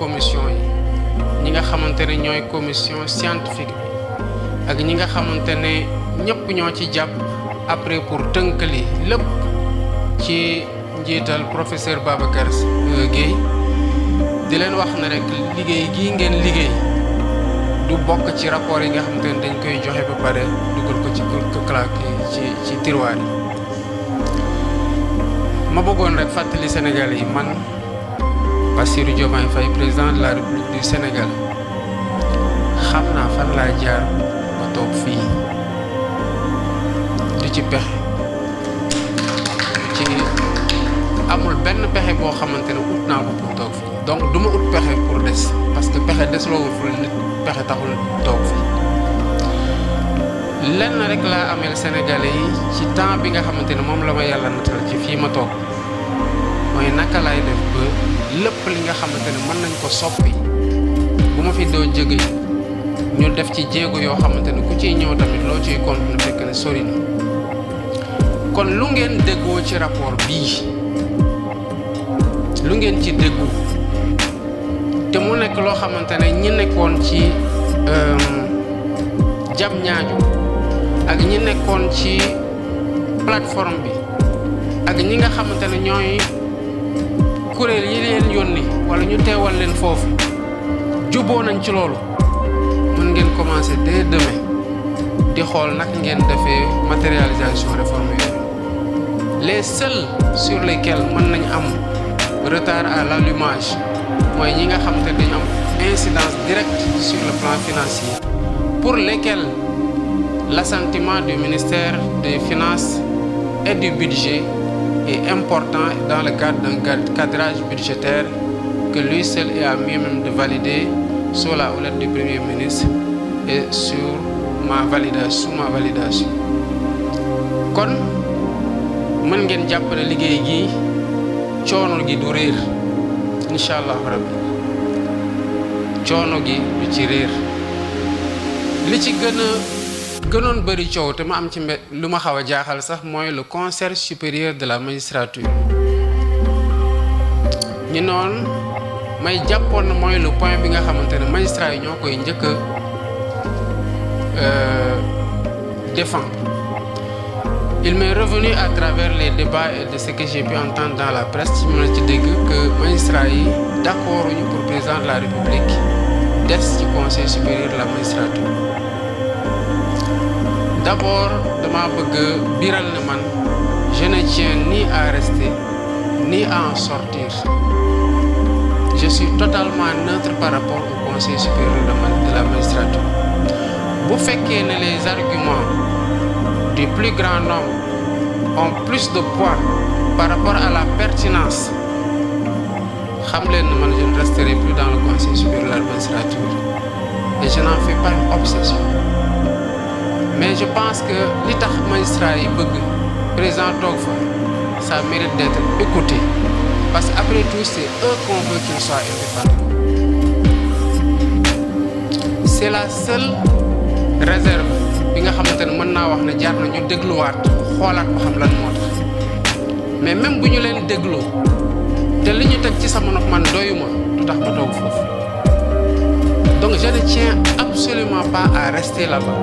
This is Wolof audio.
commission yi ñi nga xamante ne ñooy commission scientifique bi ak ñi nga xamante ne ñëpp ñoo ci jàpp après pour tënkali lépp ci njiital professeur Babacar Guèye di leen wax ne rek liggéey gii ngeen liggéey du bokk ci rapport yi nga xamante ne dañ koy joxe ba pare dugal ko ci claque ci tiroir yi. ma bëggoon rek fàttali Sénégal yi man Bassirou Diomaye Faye président de la République du Sénégal xam naa fan laa jaar ba toog fii du ci pexe ci amul benn pexe boo xamante ne ut naa ko pour toog fii donc du ma ut pexe pour des parce que pexe des loowul fu nit pexe taxul toog fii lenn rek laa ameel Sénégalais yi ci temps bi nga xamante ne moom la ma yàlla natal ci fii ma toog mooy naka laay def ba lépp li nga xamante ne mën nañ ko soppi bu ma fi doo jóge ñu def ci jéego yoo xamante ne ku ciy ñëw tamit loo ciy continuer fekk ne sori na kon lu ngeen déggoo ci rapport bii lu ngeen ci déggu te mu nekk loo xamante ne ñi nekkoon ci jam ñaaju ak ñi nekkoon ci plateforme bi ak ñi nga xamante ne ñooy kuréel yi leen yónni wala ñu teewal leen foofu juboo nañ ci loolu mën ngeen commencer dès demain di xool naka ngeen defee matérialisation réforme yooyu les seuls sur lesquels mën nañ am retard à l'allumage mooy ñi nga xamante ne dañu am incidence directe sur le plan financier pour lesquels l'assentiment du ministère des Finances et du Budget est important dans le cadre d'un cadrage budgétaire que lui seul est à mieux même de valider sous la houlette du Premier ministre et sous ma validation kon mën ngeen jàpp ne liggéey gi coono gi du réer incha allah rabbi coono gi du ci réer li ci gënoon bëri coow te ma am ci lu ma xaw a jaaxal sax mooy le conseil supérieur de la magistrature ñu noonu may jàppoon na mooy le point bi nga xamante ne magistrat yi ñoo koy njëkk a défendre. Il m'est revenu à travers les débats et de ce que j'ai pu entendre dans la presse ci mën a ci dégg que magistrat yi d'accord ñu pour président de la République des ci conseil supérieur de la magistrature. D'abord dama bëgg biral ne man je ne tiens ni à rester ni à en sortir. Je suis totalement neutre par rapport au conseil supérieur de la magistrature. Bu fekkee ne les arguments du plus grand nombre ont plus de poids par rapport à la pertinence xam leen ne man je ne resterai plus dans le conseil supérieur de la magistrature et je n'en fais pas une obsession. Mais je pense que li tax magistrat yi bëgg président toog fa ça mérite d'être écouté parce que après tout c'est eux qu'on veut qu'ils soient indépendants. C'est la seule réserve bi nga xamante ne mën naa wax ne jaar na ñu dégluwaat xoolaat ba xam lan moo tax mais même bu ñu leen dégloo te li ñu teg ci sama nopp man doyuma du tax ma toog foofu donc je ne tiens absolument pas à rester là-bas.